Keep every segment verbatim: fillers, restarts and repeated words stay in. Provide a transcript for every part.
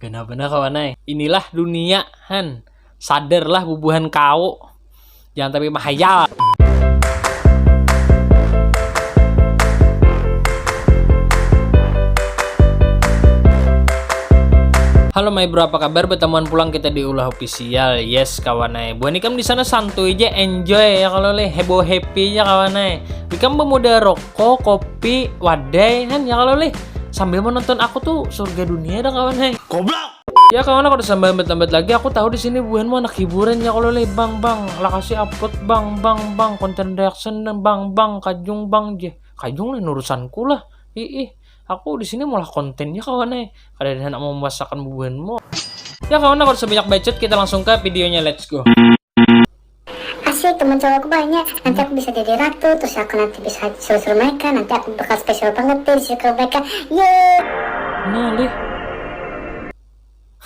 Benar-benar kawan ai. Inilah dunia, han. Sadarlah bubuhan kau. Jangan tapi mahayal. Halo my bro, apa kabar? Bertemuan pulang kita di Ulah Official. Yes kawan ai. Buhan ikam di sana santuy aja, enjoy ya kalau leh, heboh happy aja kawan ai. Ikam pemuda rokok, kopi, wadai, han ya kalau leh. Sambil menonton aku tuh surga dunia dah kawan ai. Goblok. Ya kawan, aku udah sambil lambat-lambat lagi, aku tahu di sini buhanmu anak hiburan ya kalau leh, bang, bang, lakasi upload, bang, bang, bang, konten reaction, bang, bang, kajung, bang, je, kajung lah urusanku lah, ih, ih, aku di sini malah konten ya kawan ai, kada ada anak mau memasakkan buhanmu. Ya kawan, aku udah sebanyak bacot, kita langsung ke videonya, let's go. Asik, teman cowokku banyak. Nanti aku bisa jadi ratu, terus aku nanti bisa suruh-suruh mereka. Nanti aku bakal spesial banget deh di circle mereka. Yeay. Nah, lih.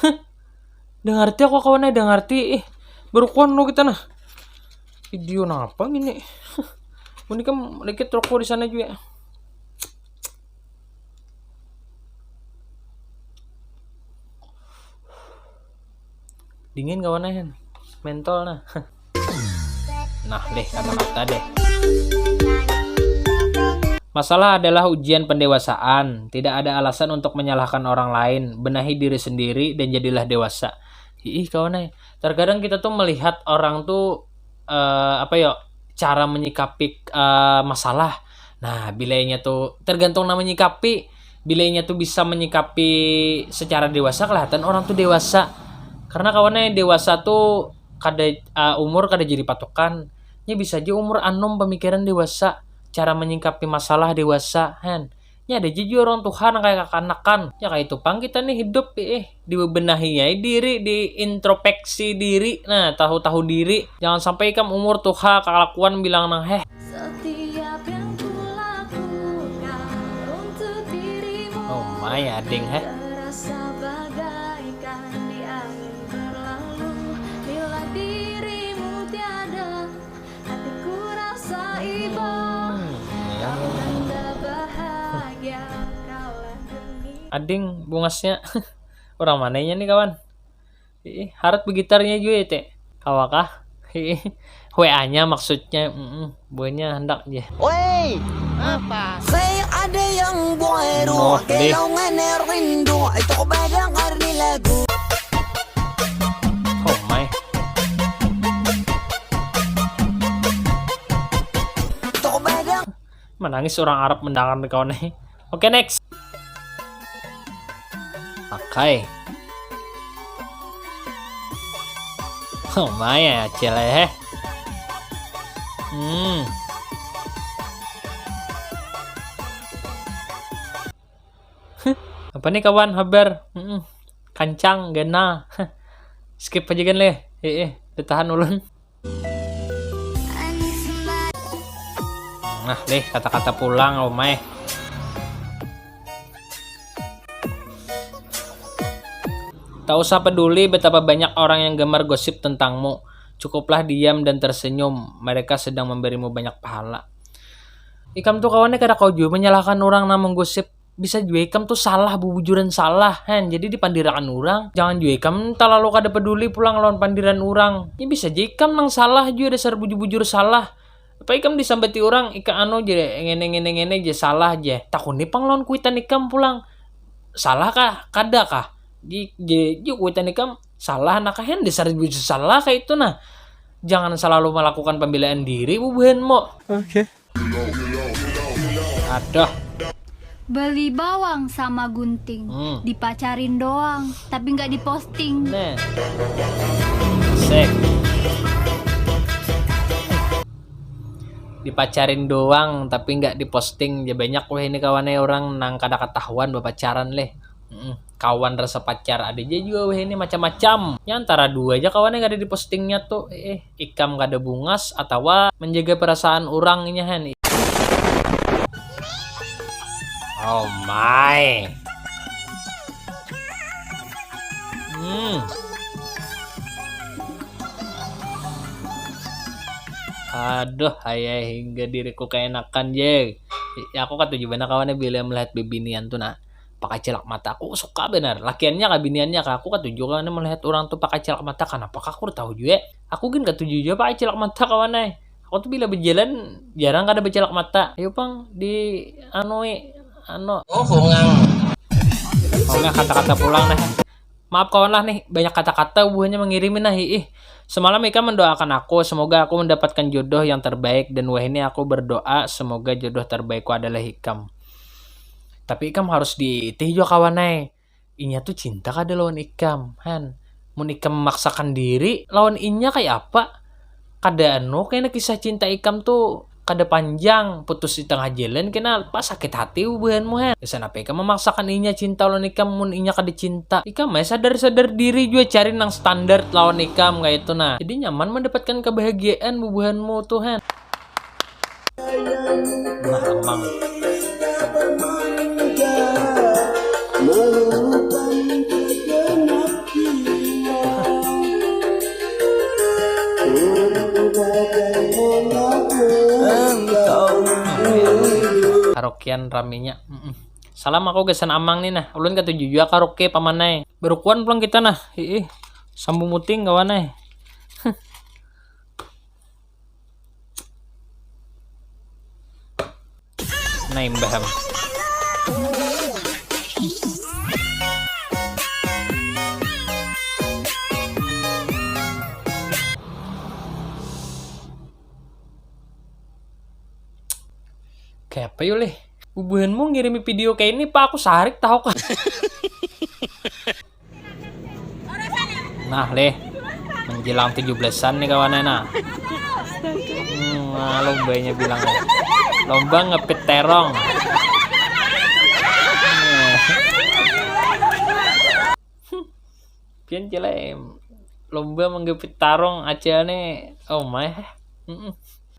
Heh. Dah ngerti aku kawan ai, dah ngerti. Ih, baru kuan lo kita nah. Video napa gini? Ini kan dikit rokok di sana juga. Dingin kawan ai, mentol nah. Nah, leh, kata-kata deh. Masalah adalah ujian pendewasaan. Tidak ada alasan untuk menyalahkan orang lain. Benahi diri sendiri dan jadilah dewasa. Ih, kawan ai. Terkadang kita tuh melihat orang tuh, eh, apa ya, cara menyikapi, eh, masalah. Nah, bilainya tuh tergantung nama nyikapi. Bilainya tuh bisa menyikapi secara dewasa, kelihatan orang tuh dewasa. Karena kawan ai, dewasa tuh kada, eh, umur kada jadi patokan. Nya bisa aja umur anom, pemikiran dewasa, cara menyikapi masalah dewasa, han. Nya ada aja jua orang tuha nang kaya kakanakan. Ya kaya itu pang kita nih hidup, eh, dibebenahi ai diri, diintrospeksi diri, nah, tahu-tahu diri. Jangan sampai ikam umur tuha kalakuan bilang nang heh. Setiap yang kulakukan untuk dirimu, oh my, ading, heh, terasa bagaikan di angin berlalu. Bila dirimu tiada, hatiku rasa iba. Hmm, iya. Kau tanda bahagia, kaulah dunia. Ading bungasnya. Orang mananya nih, kawan? Ih, harat begitarnya juga ya, Teh. Awakah? Ih, W A-nya maksudnya, mm-mm, buahnya hendak je. Woi, apa? Saya ada yang boy, noh, deh. Gelongan rindu, itu kebayang hari lagu. Oh my. Itu kebayang. Menangis orang Arab mendangar kawan nih. Oke, next. Pakai. Oh my, ya, cile, heh. Hmm. Apa nih, kawan, habar? Mm-mm. Kancang, ganal. Skip aja kan, leh. Eh, eh, ditahan ulun. Nah, leh, kata-kata pulang, oh my. Tak usah peduli betapa banyak orang yang gemar gosip tentangmu. Cukuplah diam dan tersenyum. Mereka sedang memberimu banyak pahala. Ikam tuh, kawan nih, kada kawa jua menyalahkan orang nang menggosip. Bisa jua ikam tuh salah, bubujuran salah, hen. Jadi dipandirakan orang. Jangan jua ikam talalu kada peduli pulang lawan pandiran orang. Ya bisa ja ikam nang salah jua, dasar bujur-bujur salah. Apa ikam disambati orang, ika anu ja, ngene, ngene, ngene ja, salah ja. Takuni pang lawan kuitan ikam pulang. Salah kah? Kada kah? Ji, ji, ji kuitan ikam salah, nah, kahen dasar bujur salah kaitu, nah. Jangan selalu melakukan pembelaan diri, bubuhan mo. Oke. Aduh. Beli bawang sama gunting, hmm, dipacarin doang, tapi nggak diposting. Nah. Sek. Dipacarin doang, tapi nggak diposting. Ya, banyak weh ini, kawan, eh, orang nang kada ketahuan berpacaran, leh. Mm-mm. Kawan rasa pacar ada aja juga weh ini, macam-macam. Ya, antara dua aja, kawan, yang ada di postingnya tuh. Eh, eh, ikam kada bungas atawa menjaga perasaan orang inya, hen. Oh my. Hmm. Aduh, ayah, hingga diriku keenakan, je. Ya, aku katuju banar, kawan, eh, bila melihat bebinian tuh, nah. pakai cilak mata. Aku suka benar. Lakiannya kah, biniannya kah? Aku katuju kawan melihat orang tuh pakai cilak mata. Kenapa kah? Aku tahu juga. Aku gin katuju juga pakai cilak mata kawan ai. Aku tuh bila berjalan jarang kada bercilak mata. Ayo pang di anu, anu. Oh, hongang. Hongang kata-kata pulang dah. Maaf kawan lah nih, banyak kata-kata buhannya mengirimi nah, hiih. Semalam ikam mendoakan aku, semoga aku mendapatkan jodoh yang terbaik, dan wah ini aku berdoa semoga jodoh terbaikku adalah ikam. Tapi ikam harus diitih jua kawan ai. Inya tuh cinta kada lawan ikam, han. Mun ikam memaksakan diri lawan inya kayak apa? Kada anu kena kisah cinta ikam tuh kada panjang, putus di tengah jalan kena pas sakit hati bubuhanmu, han. Gasan apa ikam memaksakan inya cinta lawan ikam mun inya kada cinta? Ikam mah sadar-sadar diri jua cari nang standar lawan ikam kayak itu nah. Jadi nyaman mendapatkan kebahagiaan bubuhanmu tuh, han. Nah, amang. Karaokean raminya. Mm-mm. Salam, aku gasan amang nih nah. Ulun katuju jua karaoke pamanai. Barukuan pulang kita nah. Hiih. Sambung muting kawan ai. Nah, imbah am. Kayak apa yo leh? Bubuhanmu ngirimi video kayak ini, pak, aku sarik tahu kah? Nah, leh. Menjelang tujuh belasan nih kawannya nah. Hmm, nah, lombanya bilang. Lomba ngepit terong. Pian cilai lomba menggepit tarung acil nih. Oh my. Mm-mm.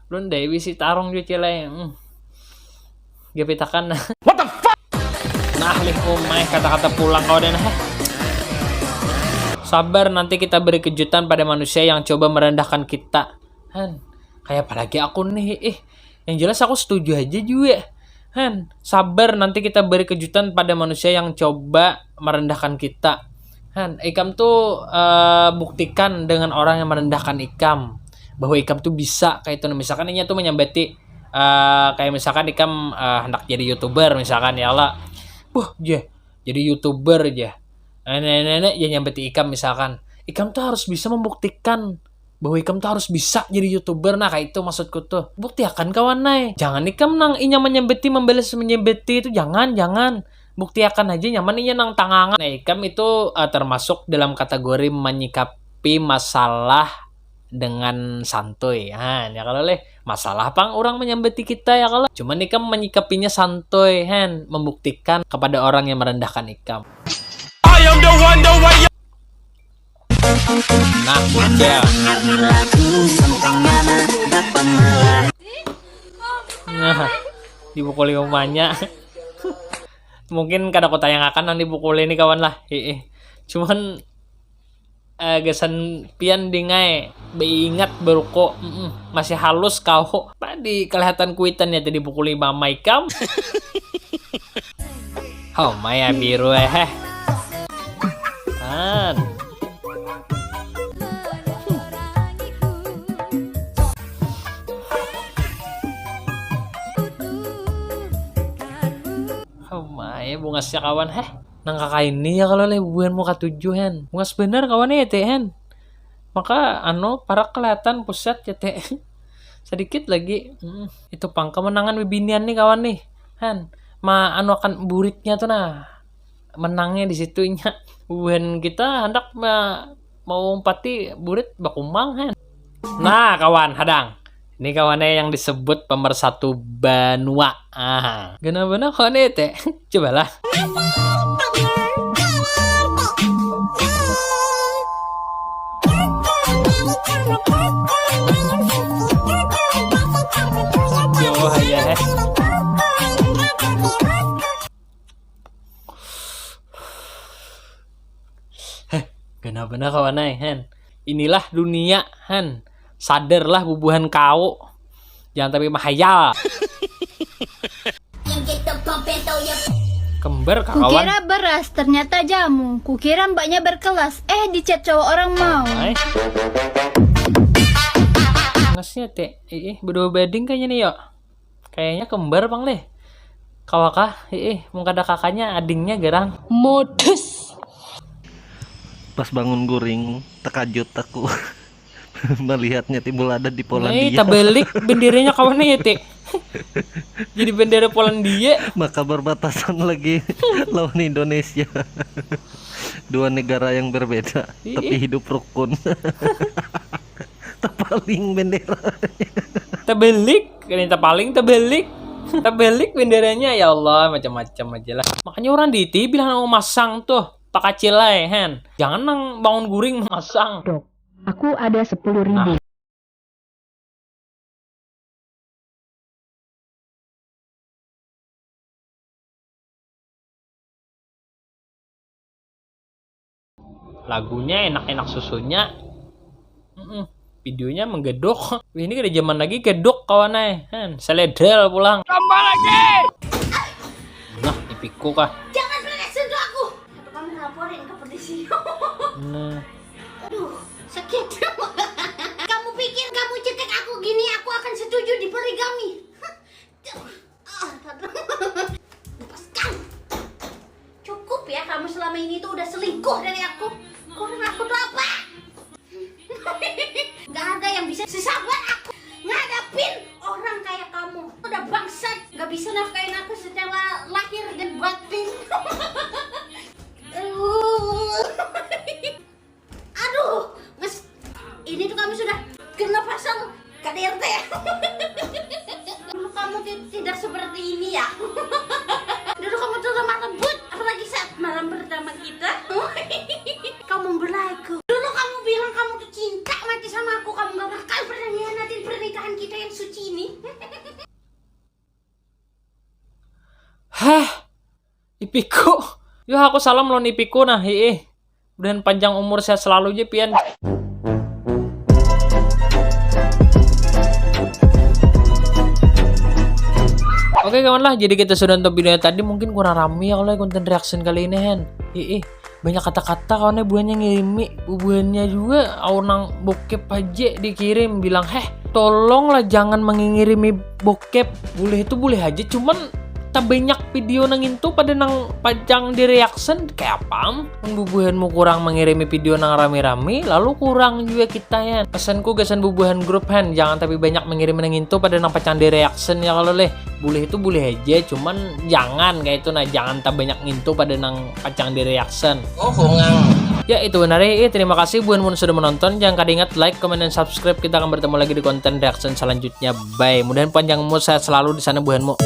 Belum deh bisi tarung juga cilai. Mm. Gepitakan. What the fuck? Nah, lih, oh my, kata-kata pulang kau deh nah. Sabar, nanti kita beri kejutan pada manusia yang coba merendahkan kita. Han, kayak apa lagi aku nih? Eh, yang jelas aku setuju aja juga. Han, sabar, nanti kita beri kejutan pada manusia yang coba merendahkan kita. Han, ikam tuh eh, buktikan dengan orang yang merendahkan ikam bahwa ikam tuh bisa kayak itu. Nah, misalkan inya tuh menyambati eh, kayak misalkan ikam eh, hendak jadi youtuber misalkan ya Allah. Buh, je, jadi youtuber aja. Nenek-nenek ya nyambati ikam misalkan. Ikam tuh harus bisa membuktikan bahwa ikam tuh harus bisa jadi youtuber nah, kayak itu maksudku tuh. Buktiakan kawan nai. Jangan ikam nang inya menyambati membalas menyambati itu, jangan, jangan. Buktiakan aja nyaman inya nang tangangan. Nah, ikam itu uh, termasuk dalam kategori menyikapi masalah dengan santuy. Ha, ya kalau leh masalah pang orang menyambati kita ya kalau. Cuman ikam menyikapinya santuy, hen, membuktikan kepada orang yang merendahkan ikam. Nah, bocil. Nah, dipukuli umanya. Mungkin kada kutayangakan nang dipukuli ini kawan lah. Hiih. Cuman uh, gasan pian dingai beingat beruko mm -mm, masih halus kau. Apa di kelihatan kuitannya tadi pukuli mama ikam. Oh maya biru eh. An. Oh maya bungasnya kawan heh. Nang kakaini ya kalau leh bubuhan muka tujuh hen. Bungas bener kawan ya teh hen. Maka anu parak kelihatan pusat ya teh. Sedikit lagi. Hmm, itu pang kemenangan bibinian nih kawan nih. Hen. Ma anu akan buritnya tuh nah. Menangnya di situ inya. Bubuhan kita hendak ma, mau umpati burit bakumang hen. Nah kawan hadang. Ini kawannya yang disebut pemersatu banua. Ah, gana benar kawan teh. Cobalah. Yo, ya, eh. Heh, gana benar kawan ai, hen. Inilah dunia, hen. Sadarlah bubuhan kau. Jangan tapi mahayal. Kembar kakawan. Kukira beras, ternyata jamu. Kukira mbaknya berkelas, eh, di-chat cowok orang mau. Ay. Ngesnya, Ti. Iih, berdua bading kayaknya nih, yuk. Kayaknya kembar pang leh. Kawakah? Iih, mun kada kakaknya, adingnya garang. Modus. Pas bangun guring, takajut aku malihatnya timbul ada di Polandia. Hei, tabalik benderanya kawannya ya, Ti. Jadi bendera Polandia. Maka berbatasan lagi lawan Indonesia. Dua negara yang berbeda, Ih. tapi hidup rukun. Tapaling bendera. Tabalik, ini tapaling tabalik. Tabalik benderanya, ya Allah, macam-macam aja lah. Makanya orang di I T I bilang mau masang tuh, pakacil ae, hen. Jangan nang bangun guring masang. Dok, aku ada sepuluh ribu. Nah. Lagunya enak-enak susunya. Mm-mm. Videonya menggedok. Wih, ini kada zaman lagi gedok kawan ai. Han, seledel pulang. Tambah lagi. Nah, ipiku kah? Jangan pernah sentuh aku. Atau kamu laporin ke polisi. Nah. Aduh, sakit. Kamu pikir kamu cetek aku gini, aku akan setuju dipoligami? Lepaskan. Cukup ya, kamu selama ini tuh udah selingkuh dari aku. Kurang aku tuh apa? Gak ada yang bisa sesabar aku ngadapin orang kayak kamu. Udah bangsat, gak bisa nafkahin aku secara lahir dan batin. Aduh, mas, ini tuh kamu sudah kena pasal K D R T. Dulu kamu ti- tidak seperti ini ya. Dulu kamu tuh lemah lembut, apalagi saat malam pertama kita. Kamu membelaiku. Dulu kamu bilang kamu tuh cinta mati sama aku, kamu gak bakal pernah ngianatin pernikahan kita yang suci ini. Hah? Ipiku. Yo, aku salam lawan ipiku nah, hiih. Mudahan panjang umur, sehat selalu ja pian. Oke kawan lah, jadi kita sudah nonton videonya tadi, mungkin kurang rami ya kalau konten reaction kali ini, hen. Hiih. Banyak kata-kata kawannya buhannya ngirimi, bubuhannya juga aur nang bokep aja dikirim, bilang, "Heh, tolonglah jangan mengingirimi bokep." Boleh itu boleh aja, cuman tabanyak video nang itu pada nang pacang di reaction, kayak apa am? Mun bubuhanmu kurang mengirimi video nang rami-rami, lalu kurang juga kita ya. Pesanku gasan bubuhan grup, hen, jangan tapi banyak mengirimi nang itu pada nang pacang di reaction ya kalau leh. Boleh itu boleh aja, cuman jangan kayak itu nah, jangan tabanyak ngintu pada nang pacang di reaction. Oh, hongang. Ya itu benar ya, terima kasih buhan mun sudah menonton. Jangan kada ingat like, comment, dan subscribe. Kita akan bertemu lagi di konten reaction selanjutnya. Bye. Mudahan panjang umur, sehat selalu di sana buhanmu.